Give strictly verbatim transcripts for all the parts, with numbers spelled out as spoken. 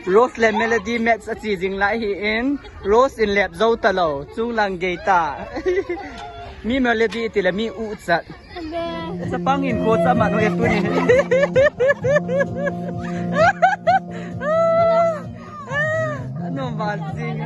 Rose le Melody match achi jing lai hi in, Rose in lep jou talou, chunglang gei ta. Mi Melody ti le mi u chat. Chapang in ko cha man ho e tuni. Anom val jing.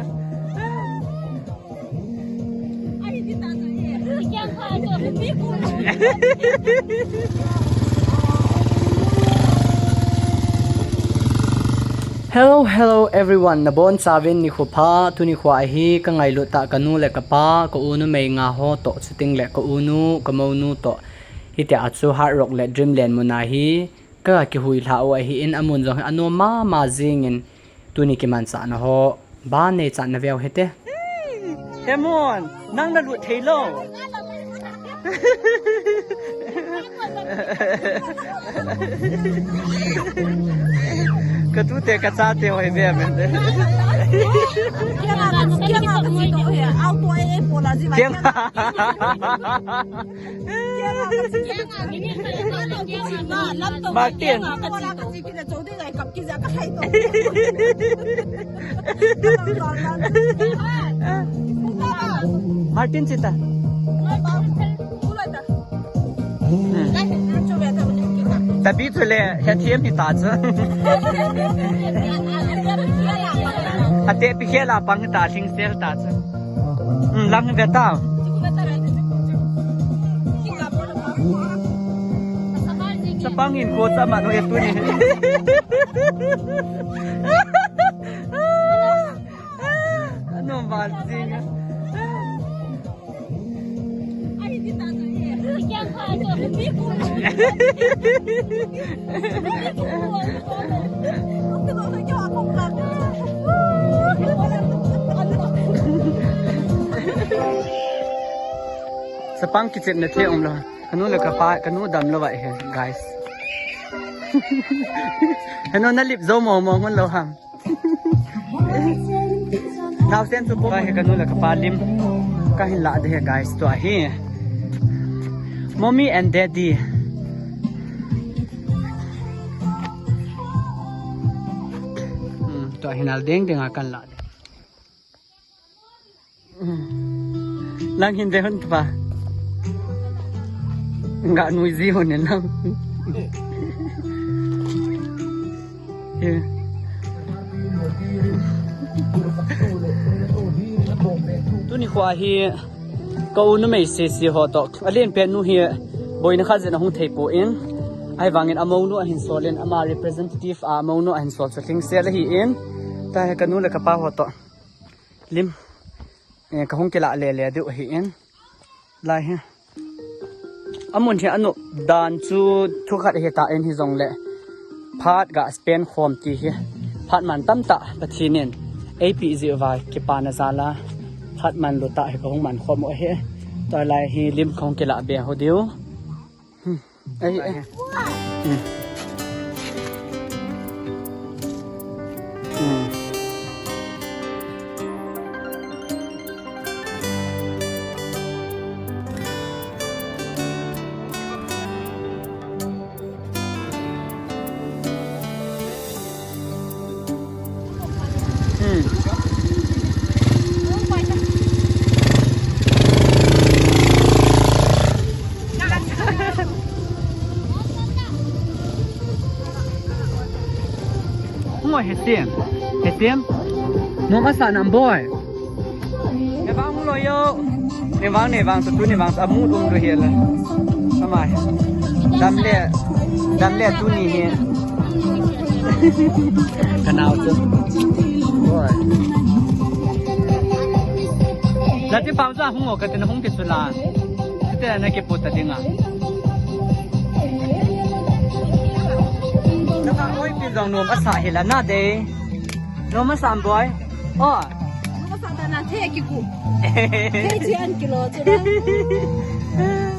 Hello, hello everyone. Nabonchauvin nikho pha, tuni kho ahi, ka ngailut tah ka nu le ka pa, ka u numei nga ho toh, chuting le ka u nu, ka mou nu toh. Hitia chu Hard Rock le Dreamland mun ahi, ka kihui lha u ahi in, amun jong hi anom mama jing in, tuni kimanchahna ho, ban neichatna veu hite. Hemon, nang na lut thei lou. Ka tute ka chate hoi ve men de. Kiang. Martin. Martin chita. Tabi chule, he thiam hi ta chu. Ate pi khela pang ta, thing sel ta chu. Hmm, lang ve ta. Chapang in ko cha man ho e tuni. Anom val jing. Chapang kichepna the um lou. Ka nu le ka pa, ka nu damlou va he, guys. Henu na lip jou mo mo ngun lou ham. Naosen chu pom. Ka he ka nu le ka pa lim. Ka hin la de he, guys, tua hi. Mommy and Daddy. Hmm, tua hin al deng deng a kan la de. Lang hin de hon pa. Nga nui ji hon ne lang. Tuni kho hi ka u numei sese ho toh. Alen pen nu hi boina khat jin ahung thei poi. Ahivangin amounu ahin sol in, ama representative a amounu ahin sol chu lhingse la hi in. Tua hi ka nu le ka pa ho toh. Lim. Eh, ka hung kila le le diu hi in. Lai hi. Amun hi anu dan chu thu khat hi ta in hi jong le. Phat ga spend khom ti hi. Phat man tam ta Pathen in. Ei pi ji uva kipana jal a. Phat man lou ta hi ka hung man khom u hi. Tua lai hi lim ka hung kila be ho diu. Hmm. Ei, ei. Hmm. Hmm. Hmm. Hung o, Hesiem. Hesiem. Nom asa nam boi. Nevang lo yo. Nevang, nevang, tu, tu nevang, amu dum du hiela. Amai. Dam le, dam le tuni hi. Ka nao chu. Boi. Lati pau ja hung o, ka tin hung ki sula. Te na ki puta dinga. Naka oi pi jong nom asa hi la na de. Nom asa boi. O. Nom asa ta na the ki ku. The chi an kilo chu na.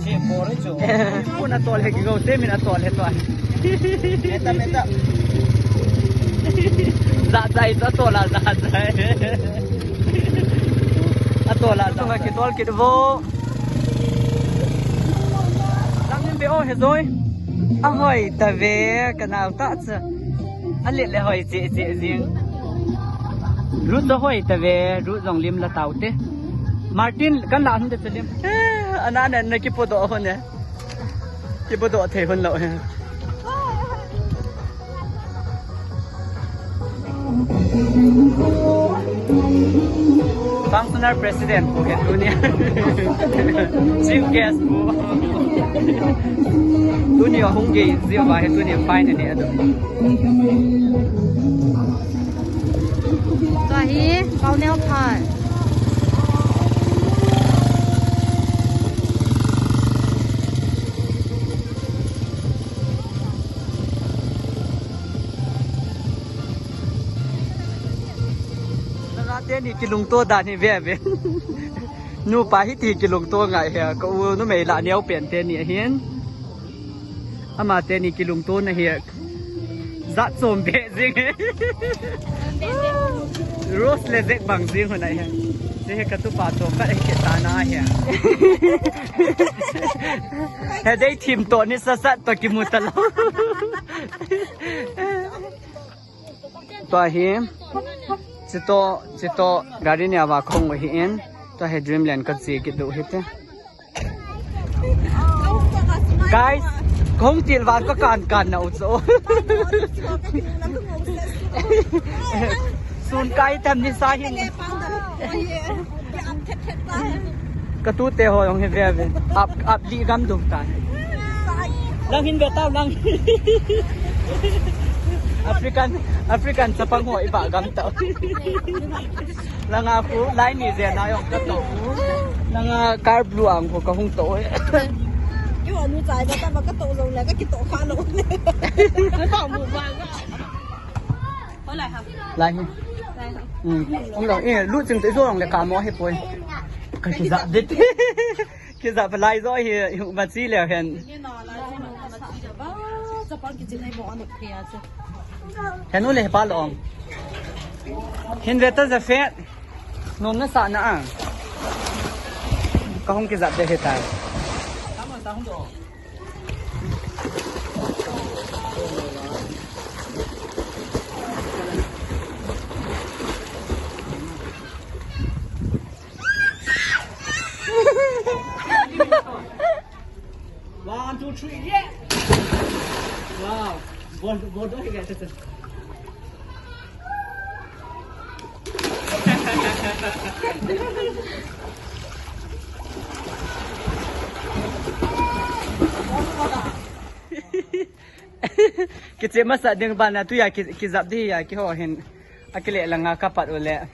Che boi chu. Ku na tol he ki go, te min a tol he to. Meta, meta. Za zai to tol a za zai. A tol a za. Tunga ki tol ki vo. Lang nin be o he joi. A hoi ta ve ka nao ta cha. A le le hoi che che jing. Ruth jong hoi tave, Ruth jong lim la taute. Martin, kan la hung te lim. Eh, ana ne, na kipodoh hon e. Kipodoh thei hon lou he. Functional President pu he tunia. Chief Guest pu. Tunia hung gei jeh uva he tunia fine ne ado. Tua hi, Pauneo Park. Langa teni kilungto dan hi ve ve. Nupa hiti kilungto ngai he. Ka u numei la neo pen teni ahin. Ama teni kilungto na hi. Jat chom be jing. Rose le Jack bang jing hon ahi. Hiche hi ka tupa to ka hi ke ta na hi. He dei thim to ni sa sa to kimu ta lou. Tua hi, chito, chito, gari nia va khong hi in. Tua hi Dreamland ka chi ki du hi te. Guys, kong til vat ka kan kan na u chu. Sun kai tam ni sa hin. Ka tute ho jong hi ve ve. Ap, ap li gam dum ta. Lang hin ve tau lang. African, African chapang ho i ba gam tau. Langa khu, lai ni je na jong ka to. Langa car blue ang khu ka hung to. Yo, anu chai ba ta ba ka to jong le, ka ki to kha lou. Ka to mu ba. Lai hi. Lai hi. Hmm. Ong lo, eh, lu ching te jo long le ka mo hi poi. Ka ki za dit. Ki za pa lai jo hi, hu ma chi le hen. Henu le pa long. Hin ve ta za fe. Nom na sa na a. Ka hung ki za de he tai. One, two, three, yeah! Wow! Bon, bon, don't get it. Kiche masa ding bana tuya ki, kijap di ya kiho hin. Akile langa kapat ule.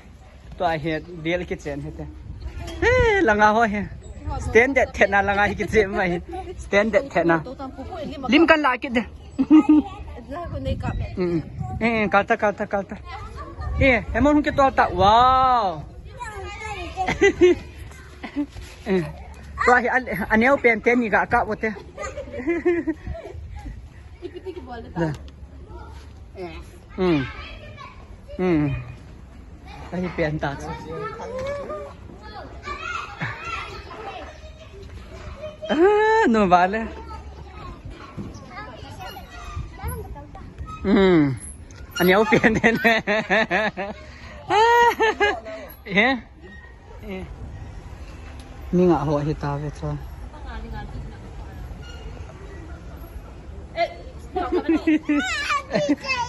Tua hi bial kichen hite. He, langa ho he. Standard thena langa hi kiche mai. Standard thena. Lim kan la kit de. Mm. Eh, eh, kalta, kalta, kalta. Eh, hemon hung kitol ta. Wow. Eh. Tua hi an, aneo pen teni ga ka bote. Ipiti ki bol ta. Hmm. Hmm. Ahi pen ta chu. Ah, no vale. Hmm. Aneo pen den. Eh? Eh. Mi nga ho hi ta ve chu.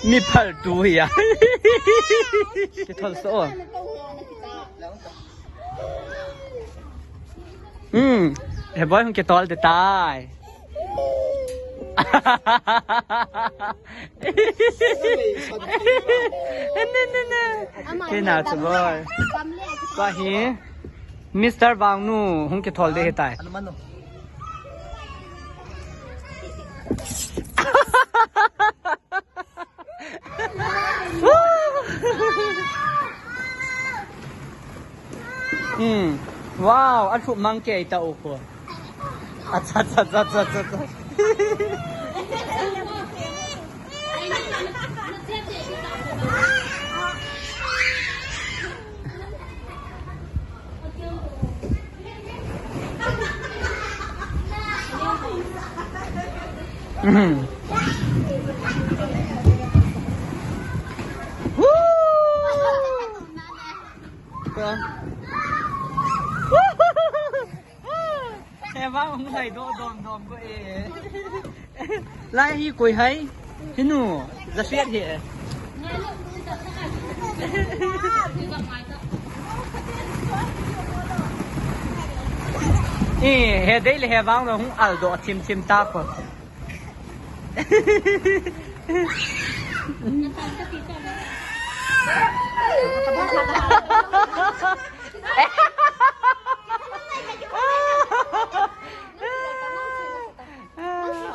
Mi phal tu hi a. Kithol so. Hmm. He boy hung kitol de tai. Kei na chu boi. Tua hi Mister Vangnu hung kithol de hitai. Hmm. Wow, a thu mang kei ta u ko. Acha, acha, acha, acha, acha. Mhm. Woo! Lai hi koi hai. Hinu, Jafet hi. Eh, he dei le he vang lo hung al do thim thim ta ko.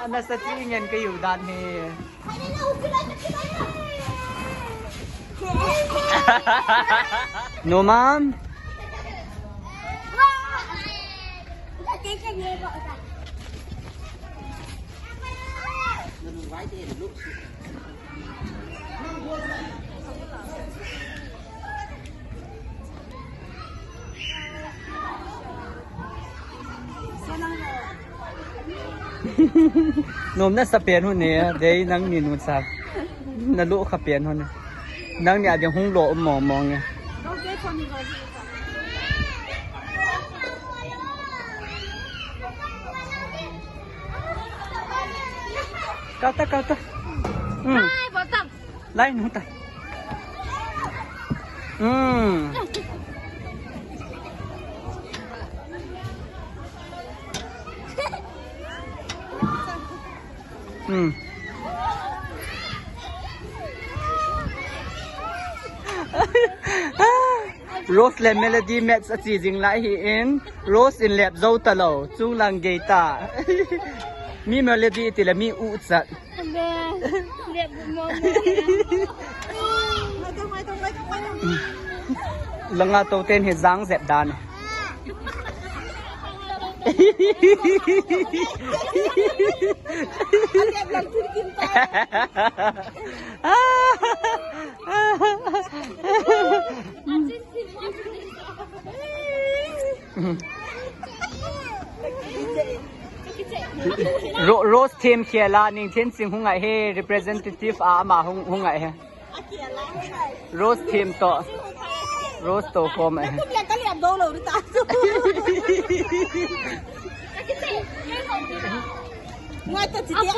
Ana sa chi ngen ka yu dan he. No, ma'am. Nom nasa pen hon e, dei nang ni nu sa. Na lo kha pen hon e. Nang ni a ding hung lo mong mong e. Kal ta, kal ta. Hmm. Ai, bottom. Lai nu ta. Hmm. Hmm. Rose le Melody match a chi jing lai hi in, Rose in lep zo ta lo, chung lang gei ta. Mi Melody ti le mi u chat. Abe, lep mo mo. Langa to ten hi jang jep dan. Ro-, Rose team khela Ningthinsing hung a hi representative a ama hung, hung a hi. Rose team to. Rose to form a hi. Ngai ta chi tia.